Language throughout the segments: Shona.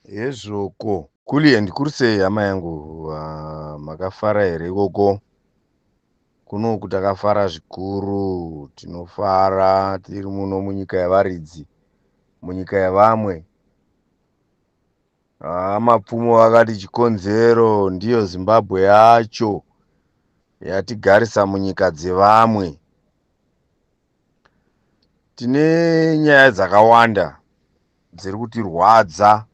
Hezvoko. Kulliant kuri sei hama yangu? Makafara here ikoko? Kunoku takafara zvikuru, tinofara tiri muno munyika yavaridzi, munyika yevamwe. Haa Mapfumo vakati chikonzero ndiyo Zimbabwe yacho yatigarisa munyika dzevamwe. Tine nyaya dzakawanda dziri kutirwadza.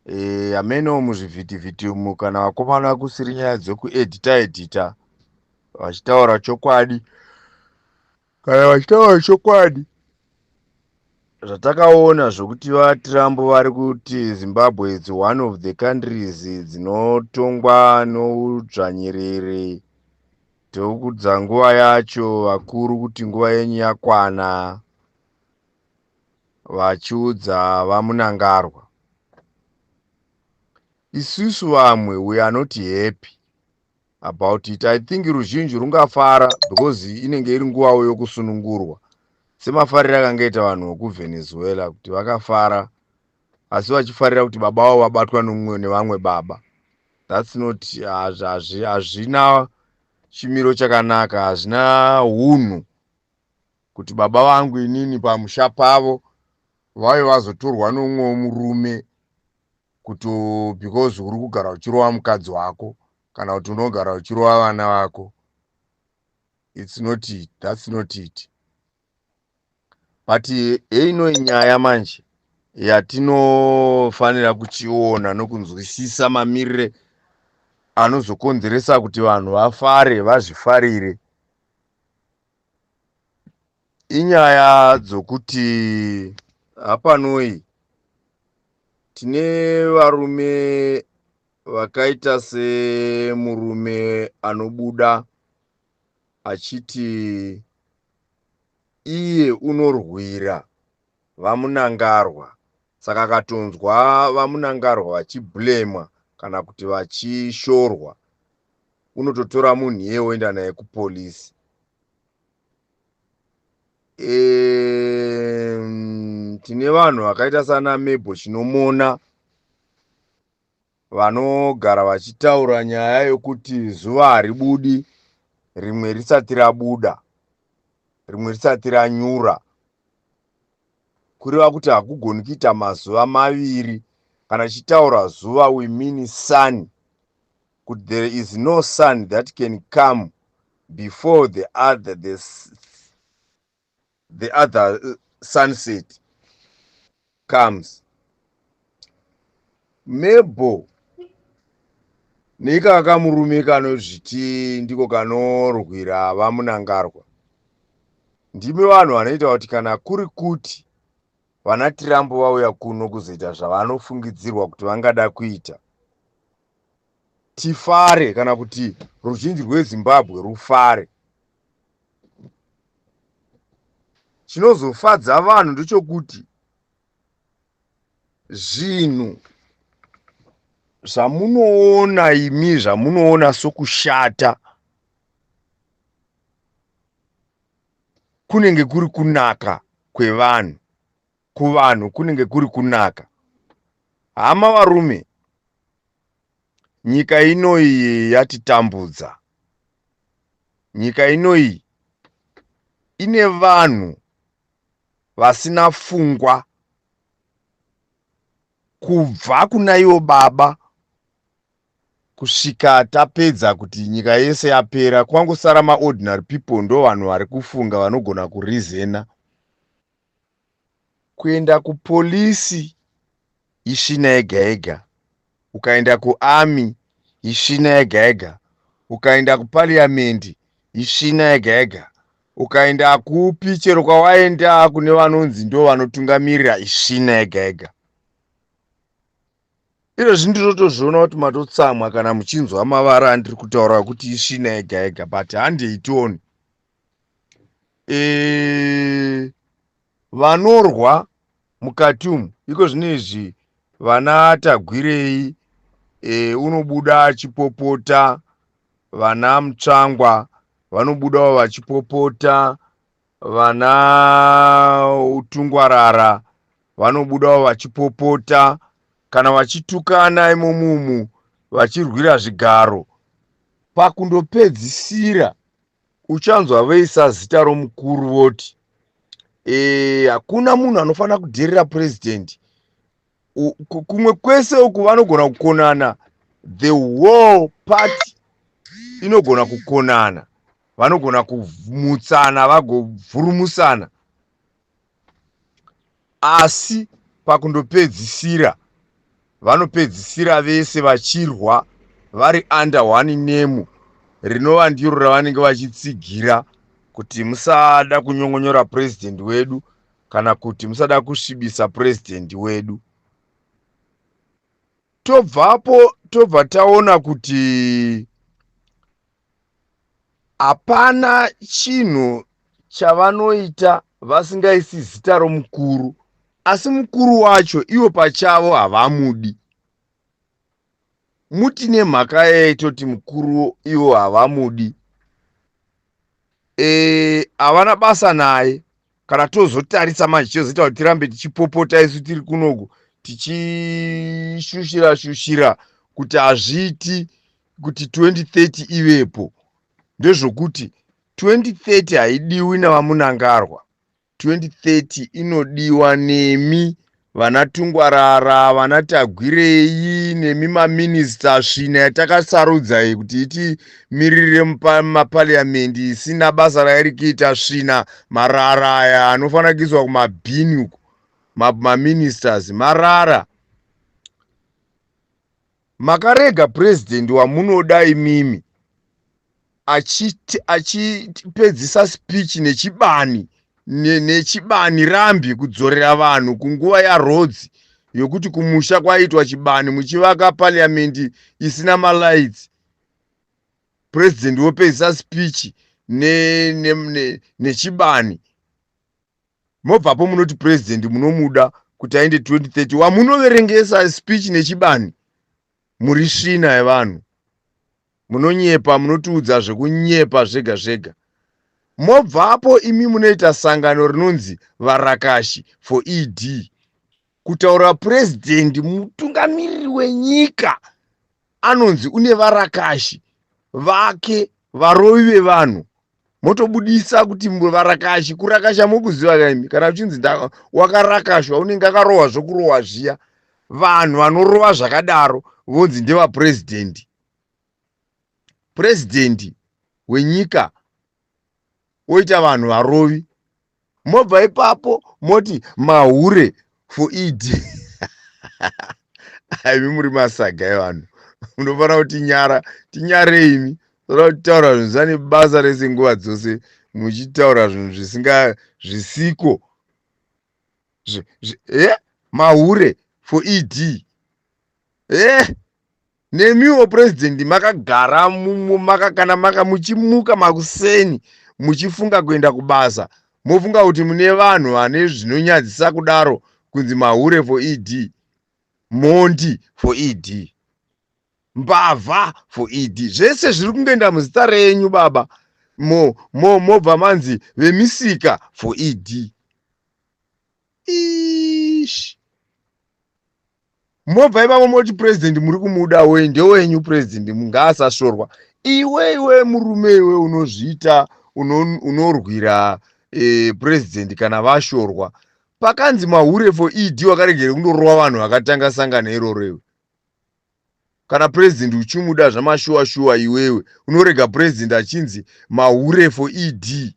E, hameno muzvivhitivhiti umu kana vakomana kusiri nyaya dzekuedhita edhita vachitaura chokwadi kana vachitaura chokwadi zvatakaona zvokuti vaTrump vari kuti Zimbabwe is one of the countries dzinotongwa noudzvanyiriri tokudza nguva yacho vakuru kuti nguva yenyu yakwana vachiudza vaMnangagwa isusu vamwe we are not happy about it. I think ruzhinji rungafara because inenge iri nguvawo yokusunungurwa semafariro akangaita vanhu vekuVenezuela kuti vakafara asi vachifarira kuti baba vavo vabatwa nomumwe nevamwe baba. That's not, hazvina chimiro chakanaka, hazvina hunhu kuti baba vangu inini pamusha pavo vave vazotorwa nomumwe murume kuti because uri kugara uchirova mukadzi wako kana kuti unogara uchirova vana vako. It's not it, that's not it. But heino nyaya manje yatinofanira kuchiona nokunzwisisa mamirire anozokonzeresa kuti vanhu vafare vazvifarire inyaya dzokuti hapanoi tine varume vakaita semurume anobuda achiti iye unorwira vaMnangagwa saka akatonzwa vaMnangagwa vachibhulemwa kana kuti vachishorwa unototora munhu iye oenda naye kupolisi. Tine vanhu vakaita sana Mabel Chinomona vanogara vachitaura nyaya yokuti zuva haribudi rimwe risati rabuda rimwe risati ranyura kureva kuti hakugoni kuita mazuva maviri kana chitaura zuva we mean sun kuti there is no sun that can come before the other sunset comes. Mabel neikaka murume kanozviti ndiko kanorwira vaMnangagwa ndimi vanhu vanoita kuti kana kuri kuti vana Trump vauya kuno kuzoita zvavanofungidzirwa kuti vangada kuita tifare kana kuti ruzhinji rweZimbabwe rufare. Chinozofadza vanhu ndechokuti zvinhu zvamunoona imi zvamunoona sokushata kunenge kuri kunaka kwevanhu kuvanhu kunenge kuri kunaka. Hama varume, nyika inoyi yatitambudza. Nyika inoyi ine vanhu vasina pfungwa kubva kuna ivo baba kusvika tapedza kuti nyika yese yapera kwangosara maordinary people ndo vanhu vari kufunga vanogona kurizena. Kuenda kupolisi isvina yega yega, ukaenda kuarmy isvina yega yega, ukaenda kupariamendi isvina yega yega, ukaenda kupi chero kwawaenda kune vanonzi ndo vanotungamirira isvina yega yega. Izvozvi ndinotozviona kuti matotsamwa kana muchinzwa mavara andiri kutaura kuti isvina yega yega, but handei tione. Vanorwa mukati umu iko zvino izvi vana Tagwirei unobuda achipopota, vana Mutsvangwa vanobudawo vachipopota, vana Tungwarara. Vanobudawo vachipopota kana vachitukana imomumu, vachirwira zvigaro. Pakundopedzisira uchanzwa veisa zita romukuru, voti hakuna munhu anofanira kudherera purezidendi. Kumwe kwese uku vanogona kukonana, the whole party inogona kukonana, vanogona kumutsana, vagovhurumusana, asi pakundopedzisira vanopedzisira vese vachirwa vari under one name, rinova ndiro ravanenge vachitsigira kuti musada kunyongonyora purezidendi wedu kana kuti musada kusvibisa purezidendi wedu. Tobvapo tobva taona kuti hapana chinhu chavanoita vasingaisi zita romukuru, asi mukuru wacho ivo pachavo havamudi. Muti nemhaka yaitoti mukuru ivo havamudi, havana basa naye. Kana tozotarisa manje, chozoita kuti tirambe tichipopota isu tiri kunoku tichishushira shushira kuti hazviiti kuti 2030 ivepo, ndezvokuti 2030 haidiwi navaMunangarwa. 2030 inodiwa nemi vana Tungwarara, vana Tagwirei, nemi maminista. Svina yatakasarudza iyi kuti itimiririre mumapariamendi isina basa rairi kuita, svina, marara aya anofanira kuiswa kumabhini uko. Maministers marara. Makarega purezidendi wamunoda imimi achipedzisa speech nechibani, nechibani rambi, kudzorera vanhu kunguva yaRhodes yokuti kumusha kwaitwa chibani, muchivaka pariamendi isina malights. Purezidendi wopedzisa speech nechibani. Mobvapo munoti purezidendi munomuda kuti aende 2030, wamunoverengesa speech nechibani. Muri svina yevanhu, munonyepa, munotiudza zvekunyepa zvega zvega. Mobvapo imi munoita sangano rinonzi Varakashi for ED. Kutaura purezidendi, mutungamiriri wenyika, anonzi une varakashi vake, varovi vevanhu, motobudisa kuti varakashi. Kurakasha mokuziva kaimi? Kana uchinzi wakarakashwa, unenge akarohwa zvokurohwa zviya. Vanhu vanorova zvakadaro vonzi ndevapurezidendi. Purezidendi wenyika oita vanhu varovi. Mobva ipapo moti mahure for ED. Aimi muri masaga evanhu, munofanira kuti nyara tinyarei. Toda kutaura zvinhu zvisane basa rese, nguva dzose muchitaura zvinhu zvisinga zvisiko. Mahure for ED. Nemiwo purezidendi makagara kana maka muchimuka makuseni muchifunga kuenda kubasa, mofunga kuti mune vanhu vane zvinonyadzisa kudaro, kunzi mahure for ED, mhondi for ED, mbavha for ED, zvese zviri kungoenda muzita renyu baba. Mobva manzi vemisika for ED. Ish, mobva ipapo moti purezidendi muri kumuda, we ndewenyu purezidendi, ngaasashorwa. Iwe, iwe murume, iwe unozviita unorwira purezidendi kana vashorwa. Pakanzi mahure for ED, wakaregere kundorova vanhu vakatanga sangano iroro iwe? Kana purezidendi uchimuda zvamashuwa shuwa, iwewe unorega purezidendi achinzi mahure for ED,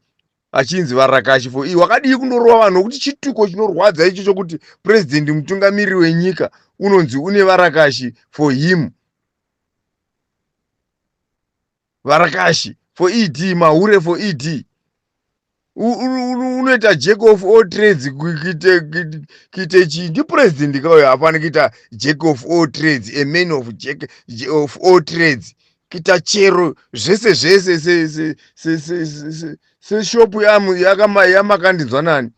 achinzi varakashi for E, wakadii kundorova vanhu? Nokuti chituko chinorwadza icho chokuti purezidendi, mutungamiriri wenyika, unonzi une varakashi for him, varakashi for ED, mahure for ED. Unoita jack of all trades kuite chii? Ndipurezidendi kauyo, hafani kuita jack of all trades, a man of jack of all trades, kuita chero zvese zvese, seshopu yamakandinzwa nani.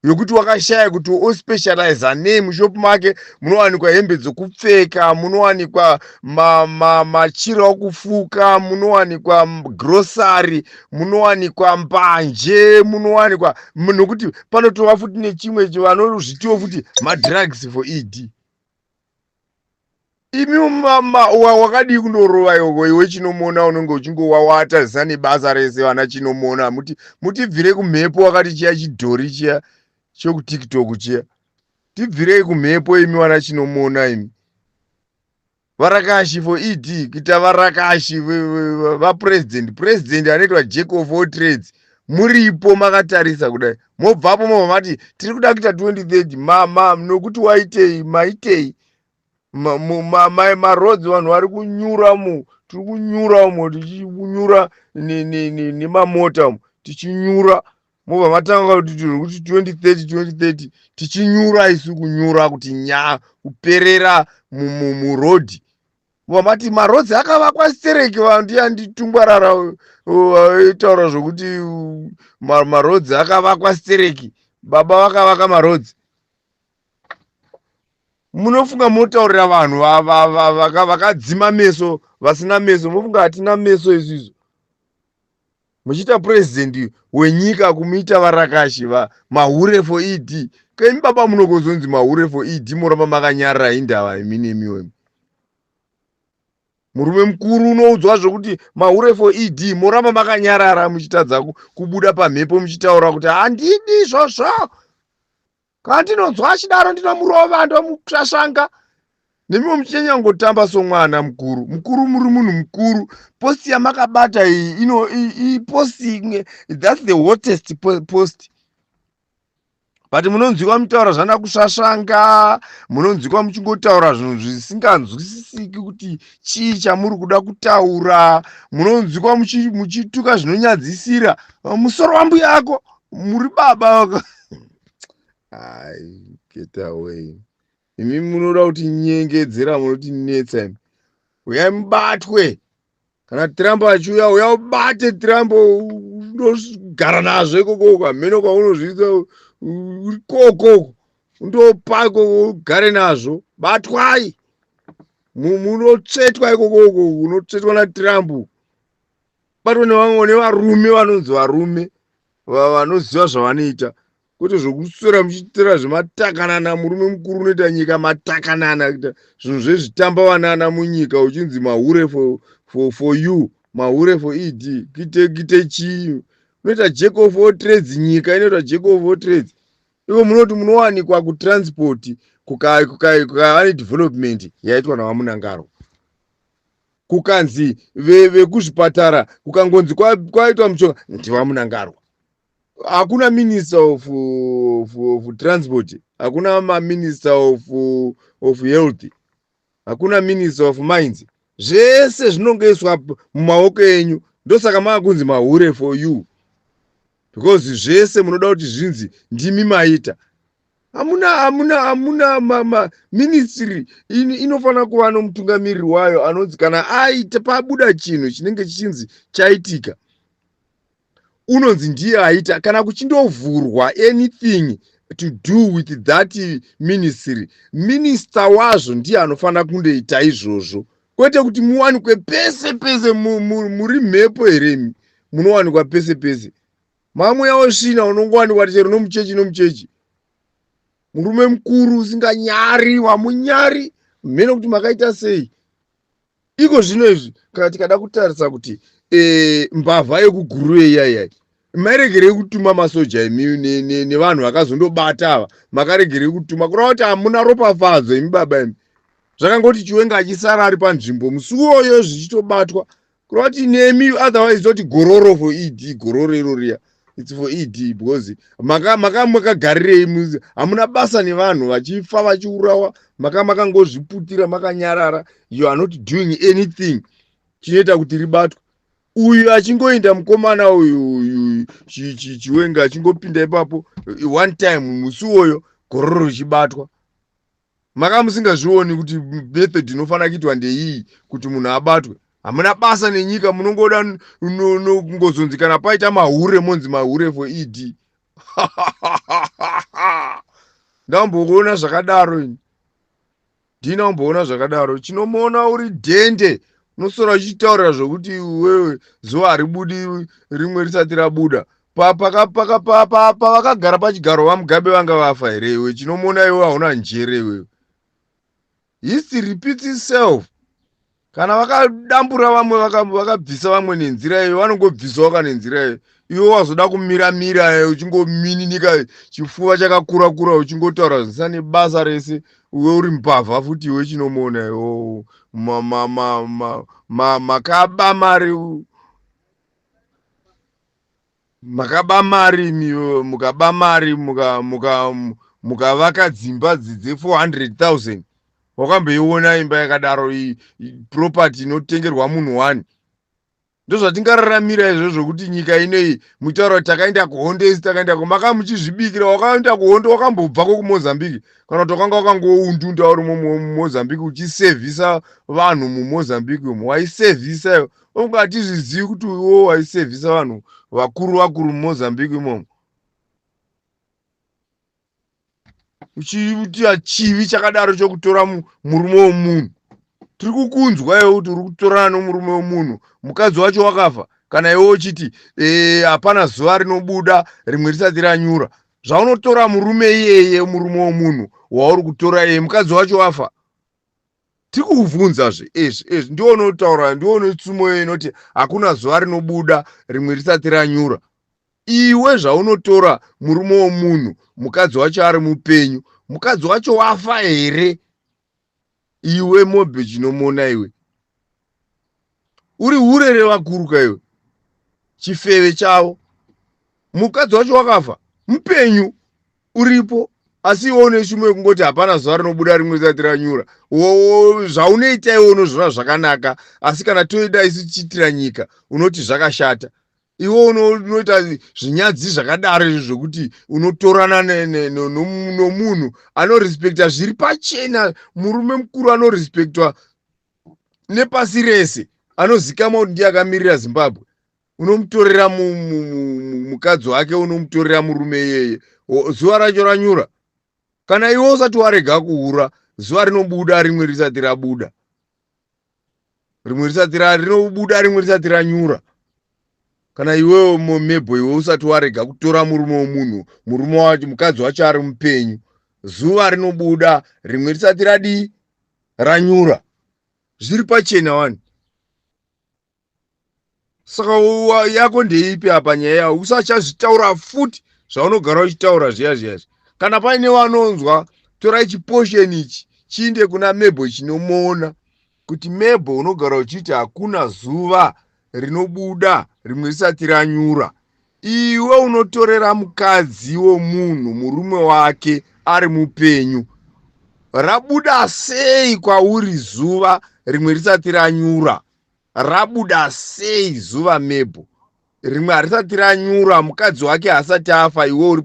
Yokuti wakashaya kuti ospecializa nei. Mushopu make munowanikwa hembe dzokupfeka, munowanikwa machira okufuka, munowanikwa grocery, munowanikwa mbanje, munowanikwa nokuti panotova futi nechimwe vanozvitiwo futi madrugs for ED. Imi wakadii kundorova ikoko, iwe Chinomona? Unenge uchingowawata zisa nebasa rese. Vana Chinomona, muti mutibvire kumhepo. Wakati chiya chidhori chiya chekuTikTok chiya, tibvirei kumhepo imi vana Chinomona. Imi varakashi for ED, kuita varakashi vapresident, president anoitwa jack of all trades, muripo makatarisa kudai. Mobvapo mobva mati tiri kuda kuita 2030 ma nokuti waitei? Maitei? Maroads, vanhu vari kunyura mu, tiri kunyura umo, tichinyura nemamota umo, tichinyura. Mobva matanga kuti tiri kuti 2030, 2030, tichinyura isu, kunyura kuti nya kuperera murodhi. Mobva mati maroads akavakwa stereki. Vandiyanditungwarara aitaura zvokuti maroads akavakwa stereki. Baba vakavaka maroads. Munofunga munotaurira vanhu vakadzima meso, vasina meso. Munofunga hatina meso isusu? Muchiita purezidendi wenyika, kumuita varakashi, mahure for ED. Kaimi baba, munogozonzi mahure for ED, moramba makanyarara. Indava imi nemiwo? Murume mukuru unoudzwa zvokuti mahure for ED, moramba makanyarara, muchitadza kubuda pamhepo muchitaura kuti handidi izvozvo. Kana ndinonzwa achidaro, ndinomurova, ndomutasvanga. Nemiwo muchinyanya kungotamba somwana mukuru. Mukuru, muri munhu mukuru. Post yamakabata iyi ino ipost imwe, that's the hottest post, but munonzwikwa mutaura zvana kusvasvanga, munonzwikwa muchingotaura zvinhu zvisinganzwisisiki kuti chii chamuri kuda kutaura. Munonzwikwa muchituka zvinonyadzisira. Musoro wambuya ako, muri baba. Ai, get away imi. Munoda kutinyengedzera, munotinetsa imi. Uyai mubatwe. Kana Trump achiuya, uya ubate Trump, undogara nazvo ikoko. Hameno kwaunozviisa uri koko, undopa ikoko, ugare nazvo. Batwai, munotsvetwa ikokoko, unotsvetwa naTrump. Batwa nevamwe nevarume vanonzi varume vanoziva zvavanoita, kwete zvokuswera muchiitira zvematakanana. Murume mukuru unoita nyika matakanana, kuita zvinhu zvezvitamba vanana munyika, uchinzi mahure for you, mahure for ED. Kuite kuite chii? Unoita jack of all trades. Nyika inoita jack of all trades. Ivo munoti munowanikwa kutransport, kukava nedevelopment yaitwa navaMnangagwa, kukanzi vekuzvipatara, kukangonzi kwaitwa mushonga, ndivaMnangagwa. Hakuna minister of transport, hakuna maminister of health, hakuna minister of mines. Zvese zvinongoiswa mumaoko enyu. Ndosaka mava kunzi mahure for you, because zvese munoda kuti zvinzi ndimi maita. Hamuna ministry inofanira kuva nomutungamiriri wayo anonzi kana aita, pabuda chinhu chinenge chichinzi chaitika, unonzi ndiye aita. Kana kuchindovhurwa anything to do with that ministry, minister wazvo ndiye anofanira kundoita izvozvo, kwete kuti muwanikwe pese pese. Muri mhepo here imi munowanikwa pese pese? Mamweya wesvina unongowanikwa chero nomuchechi nomuchechi. Murume mukuru usinganyari, wamunyari mhene kuti makaita sei iko zvino izvi. Kana tikada kutarisa kuti mbavha yekuGuruve iya iya, mairegerei kutuma masoja imi nevanhu vakazondobata ava? Makaregerei kutuma? Kureva kuti hamuna ropafadzo imi baba imi. Zvakangoti Chiwenga achisara ari panzvimbo musi uwoyo zvichitobatwa, kureva kuti nemi otherwise toti gororo for ED. Gororo iro riya, it's for ED, because makagarirei? Hamuna basa nevanhu vachifa, vachiurawa, makangozviputira makanyarara. You are not doing anything chinoita kuti ribatwe. Uyu achingoenda, mukomana uyu Chiwenga achingopinda ipapo one time musi uwoyo, gororo richibatwa. Maka musingazvioni kuti method inofanira kuitwa ndeiyi kuti munhu abatwe? Hamuna basa nenyika. Munongoda kungozonzi kana paita mahure, monzi mahure for ED. Ndamboona zvakadaro ini. Ndina kumboona zvakadaro. Chinomuona uri dhende unosora uchitaurira zvokuti iwewe zuva haribudi rimwe risati rabuda. Pavakagara pachigaro vaMugabe vanga vafa here iwe? Chinomuona iwe hauna njere iwewe. History repeats itself. Kana vakadambura vamwe vakabvisa vamwe nenzira iyo vanongobvisawo ka nenzira iyo. Iwe wazoda kumira mira uchingomininika chifuva chakakura kura uchingotaura zvisina nebasa rese iwe uri mbavha futi iwe chinomona iwe makaba mari makaba mari imi mukaba mari mukavaka dzimba dze 400,000 wakamboiona imba yakadaro property inotengerwa munhu one ndozvatingararamira izvo zvokuti nyika inoyi mutaura kuti takaenda kuhondo isi takaenda maka muchizvibikira wakaenda kuhondo wakambobvako kumozambique kana kuti wakanga wakangoundunda uri mumozambique uchisevhisa vanhu mumozambique umu waisevhisa unga hatizvizivi kuti iwo waisevhisa vanhu vakuru vakuru mumozambique imomo uchiita chivi chakadaro chokutora murume wemunhu tiri kukunzwa iwe kuti uri kutorana nomurume wemunhu mukadzi wacho wakafa kana iwe uchiti eh, hapana zuva rinobuda rimwe risati ranyura zvaunotora murume iyeye murume wemunhu wauri kutora iyeye mukadzi wacho wafa tiri kukubvunzazve ezvi ezvi ndiwo unotaura ndiwo unetsumo iyo inoti hakuna zuva rinobuda rimwe risati ranyura iwe zvaunotora murume womunhu mukadzi wacho ari mupenyu mukadzi wacho wafa here iwe mobhe chinomona iwe uri hure revakuru ka iwe chifeve chavo mukadzi wacho wakafa mupenyu uripo asi iwe une shumo yekungoti hapana zuva rinobuda rimwe risati ranyura zvaunoita iwe unozviona zvakanaka asi kana toida isu tichiitira nyika unoti zvakashata iwe unoita zvinyadzi zvakadaro izvo zvokuti unotorana nomunhu anorespekta zviri pachena murume mukuru anorespektwa nepasi rese anozikamwa kuti ndiye akamirira zimbabwe unomutorera mukadzi wake unomutorera murume iyeye zuva racho ranyura kana iwe usati warega kuhura zuva rinobuda rimwe risati rabuda rimwe risati rinobuda rimwe risati ranyura kana iwewo mebho iwe usati warega kutora murume wemunhu murume wacho mukadzi wacho ari mupenyu zuva rinobuda rimwe risati radii ranyura zviri pachena wani saka yako ndeipi apa nyaya yao usachazvitaura futi zvaunogara uchitaura zviya zviya kana paine vanonzwa torai chiposheni ichi chiinde kuna mebho chinomona kuti mebho unogara uchiti hakuna zuva rinobuda rimwe risati ranyura iwe unotorera mukadzi womunhu murume wake ari mupenyu rabuda sei kwauri zuva rimwe risati ranyura rabuda sei zuva mebho rimwe harisati ranyura mukadzi wake haasati afa iwe uri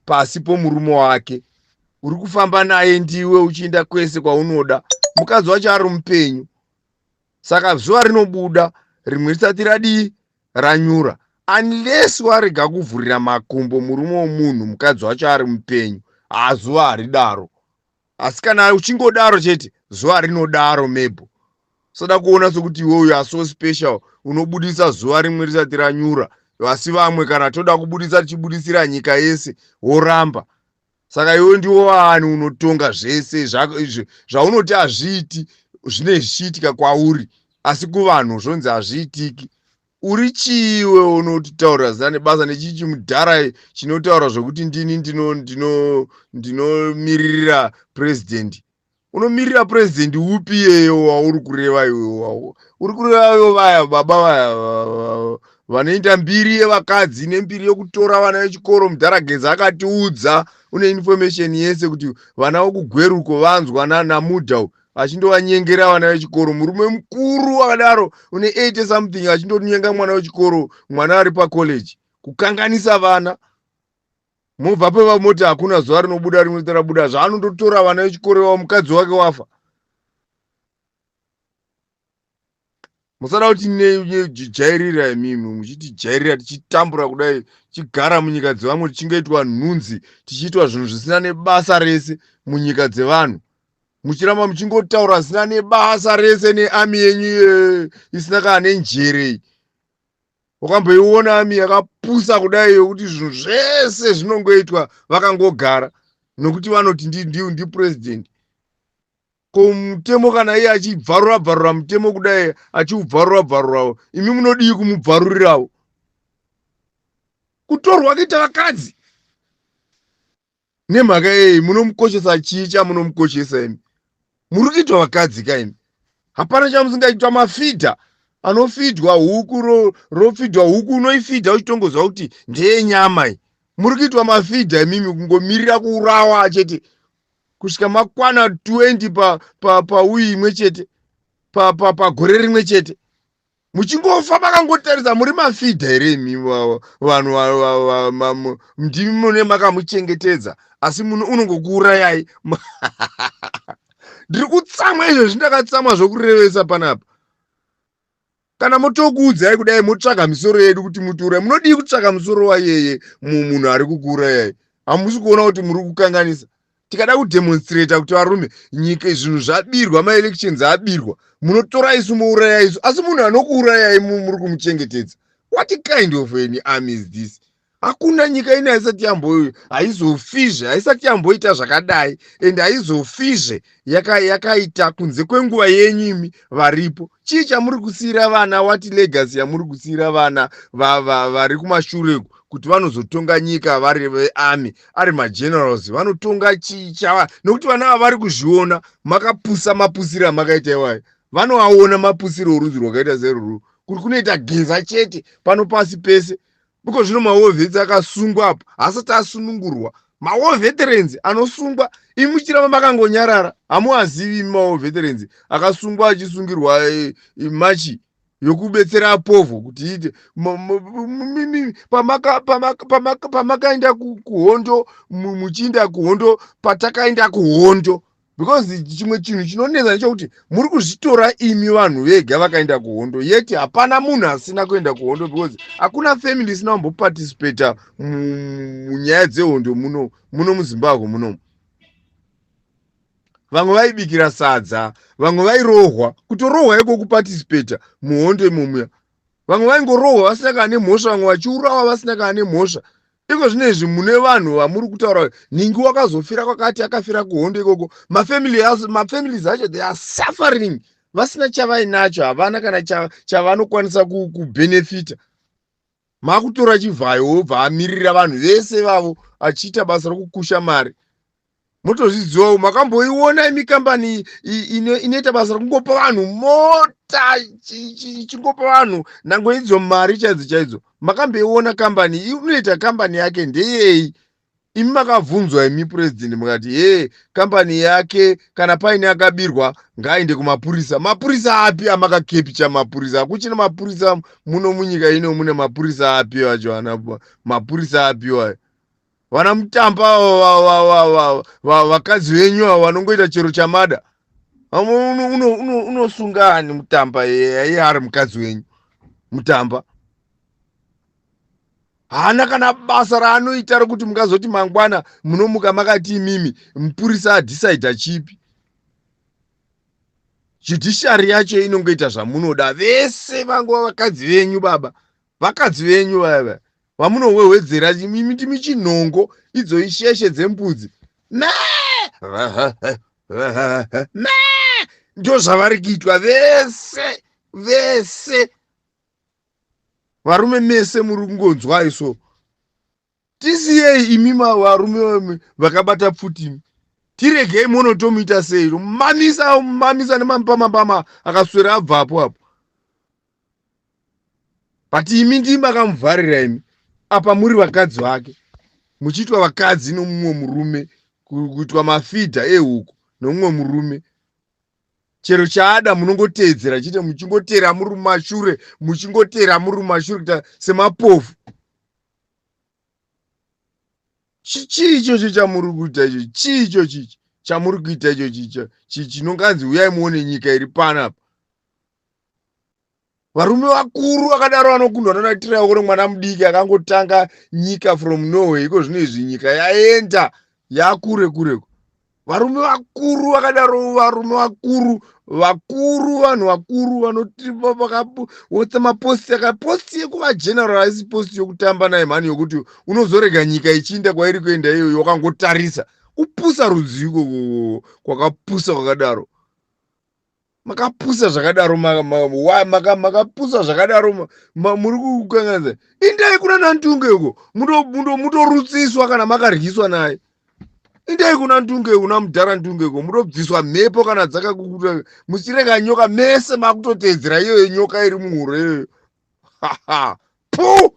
pasi pomurume wake uri kufamba naye ndiwe uchienda kwese kwaunoda mukadzi wacho ari mupenyu saka zuva rinobuda rimwe risati radii ranyura unless warega kuvhurira makumbo murume womunhu mukadzi wacho ari mupenyu hazuva haridaro asi kana uchingodaro chete zuva rinodaro mebho usada kuona sokuti iwe uyu aso special unobudisa zuva rimwe risati ranyura asi vamwe kana toda kubudisa tichibudisira nyika yese woramba saka iwe ndiwo waani unotonga zvese zvaunoti hazviiti zvine zvichiitika kwauri asi kuvanhu zvonzi hazviitiki uri chii iwe unotitaurira zina nebasa nechii chimudhara chinotaura zvokuti ndini ndinomiririra purezidendi unomirira purezidendi upi iyeyo wauri kureva iwe uri kureva ivo vaya baba vaya vanoita mbiri yevakadzi nembiri yokutora vana vechikoro mudhara geza akatiudza une information yese kuti vana vokugweruko vanzwa namudha achindovanyengera vana vechikoro murume mukuru akadaro une 80 something achindonyenga mwana wechikoro mwana ari pacollege kukanganisa vana mobva peva moti hakuna zuva rinobuda rimwe rabuda zvaanondotora vana vechikoro iwavo mukadzi wake wafa. Musada kuti nejairira imimi muchitijairira tichitambura kudai, tichigara munyika dzevamwe, tichingoitwa nhunzi, tichiitwa zvinhu zvisina nebasa rese munyika dzevanhu, muchiramba muchingotaura zvisina nebasa rese nearmy yenyu isina kana nenjere. Wakamboiona army yakapusa kudai yokuti zvinhu zvese zvinongoitwa vakangogara nokuti vanoti ndipresident? Ko mutemo kana iye achibvarura bvarura mutemo kudai, achiubvarura bvarurawo, imi munodii kumubvarurirawo? Kutorwa kuita vakadzi nemhaka yei? Munomukoshesa chii chamunomukoshesa imi? Muri kuitwa vakadzi kaimi, hapana chamusingaitwa. Mafeeder anofeedwa huku, rofeedwa huku, unoifeeda uchitongoziva kuti ndeyenyama iyi. Muri kuitwa mafeeder imimi, kungomirira kuurawa chete kusvika makwana 20 pauyi imwe chete, pagore rimwe chete, muchingofa makangotarisa. Muri mafeeder here imi vanhu? Ndimi mune makamuchengetedza, asi unongokuurayai. Ndiri kutsamwa izvezvi, ndakatsamwa zvokurevesa panapa. Kana motokuudzai kudai, motsvaga misoro yedu kuti mutiurai. Munodii kutsvaka musoro waiyeye munhu ari kukuurayai? Hamusi kuona kuti muri kukanganisa? Tikada kudemonstrata kuti varume, nyika, zvinhu zvabirwa, maelections abirwa, munotora isu mouraya isu, asi munhu anokuurayai muri kumuchengetedza. What kind of an army is this? Hakuna nyika ino haisati yambo, haizofizve, haisati yamboita zvakadai, and haizofizve yakaita yaka kunze kwenguva yenyu imi varipo. Chii chamuri kusiyira vana? What legacy yamuri kusiyira vana vari kumashure kuti vanozotonga nyika vari vearmy, ari magenerals? Vanotonga chii chava? Nokuti vana ava vari kuzviona makapusa, mapusiro amakaita iwayo. Vanoaona mapusiro orudzi rwakaita seruru, kuti kunoita Geza chete pano pasi pese. Iko zvino mawar vets akasungwa apo, haasati asunungurwa. Mawar veterans anosungwa, imi muchiramba makangonyarara. Hamuazivi imi mawar veterans akasungwa achisungirwa machi yokubetsera povho kuti iite. Pamakaenda kuhondo, muchiinda kuhondo, patakaenda kuhondo, because chimwe chinhu chinonetsa ndechekuti muri kuzvitora imi vanhu vega vakaenda kuhondo, yeti hapana munhu asina kuenda kuhondo, because hakuna family isina kumboparticipata munyaya dzehondo muno muno muZimbabwe munomu. Vamwe vaibikira sadza, vamwe vairohwa, kutorohwa iko kuparticipata muhondo imomuya. Vamwe vaingorohwa vasina kana nemhosva, vamwe vachiurawa vasina kana nemhosva. Iko zvino izvi mune vanhu vamuri kutaura nhingi wakazofira kwakati, akafira kuhondo ikoko. Mafamilies acho, they are suffering vasina chavainacho, havana kana chavanokwanisa kubenefita. Makutora Chivhayo, wobva amirira vanhu vese vavo achiita basa rokukusha mari. Motozvizivawo, makamboiona imi kambani inoita basa rekungopa vanhu mota, ichingopa vanhu nhango idzo mari chaidzo chaidzo? Makamboiona kambani inoita? Kambani yake ndeyei? Imi makabvunzwa imi purezidendi, mukati ye kambani yake, kana paine akabirwa ngaaende kumapurisa. Mapurisa api amakakepicha? Mapurisa hakuchina mapurisa muno munyika ino. Mune mapurisa api acho? Ana mapurisa api wayo? Vana Mutamba, vakadzi venyu avo vanongoita chero chamada. Unosunga ani Mutamba iye ari mukadzi wenyu? Mutamba haana kana basa raanoita rokuti mungazoti mangwana munomuka makati imimi mupurisa adhisaidha chipi. Judiciary yacho inongoita zvamunoda vese, vangova vakadzi venyu baba, vakadzi venyu vaya vamunowehwedzera imi. Ndimi chinhongo idzo, isheshe dzembudzi. Me me, ndo zvavari kuitwa vese vese. Varume mese muri kungonzwa iso, tisiyei imi varume vakabata pfuti imi, tiregei monotomuita sei? Mamisa mamisa nemapamapama akaswera abvapo apo. But imi ndimi makamuvharira imi apa, muri vakadzi vake, muchiitwa vakadzi nomumwe murume, kuitwa mafeeder ehuku nomumwe murume. Chero chaada munongoteedzera chete, muchingotera muri mumashure, muchingotera muri mumashure kuita semapofu. Chii ichocho chamuri kuita icho? Chii ichochi chamuri kuita icho chinonganzi uyai muone nyika iri panapa? Varume vakuru vakadaro vanokundwa nanaTiraokore, mwana mudiki akangotanga nyika from nowhere. Iko zvino izvi nyika yaenda yakure kureko. Varume vakuru vakadaro, varume vakuru vakuru, vanhu vakuru vanoti maposti akaposti yekuva general haisi posti yokutamba naye mhani, yokuti unozorega nyika ichiinda kwairi kuenda iyoyo wakangotarisa. Kupusa rudzi iko kwakapusa kwakadaro? Makapusa zvakadaro, makapusa zvakadaro, muri kukanganisa. Indai kuna naNdunge uko, mutorutsiswa kana makaryiswa naye. Indai kuna Ndunge, kuna mudhara Ndunge uko, mutobviswa mhepo kana dzakakukuta. Muchirega nyoka mese makutoteedzera iyoyo nyoka iri muhuro iyoyo. Pu.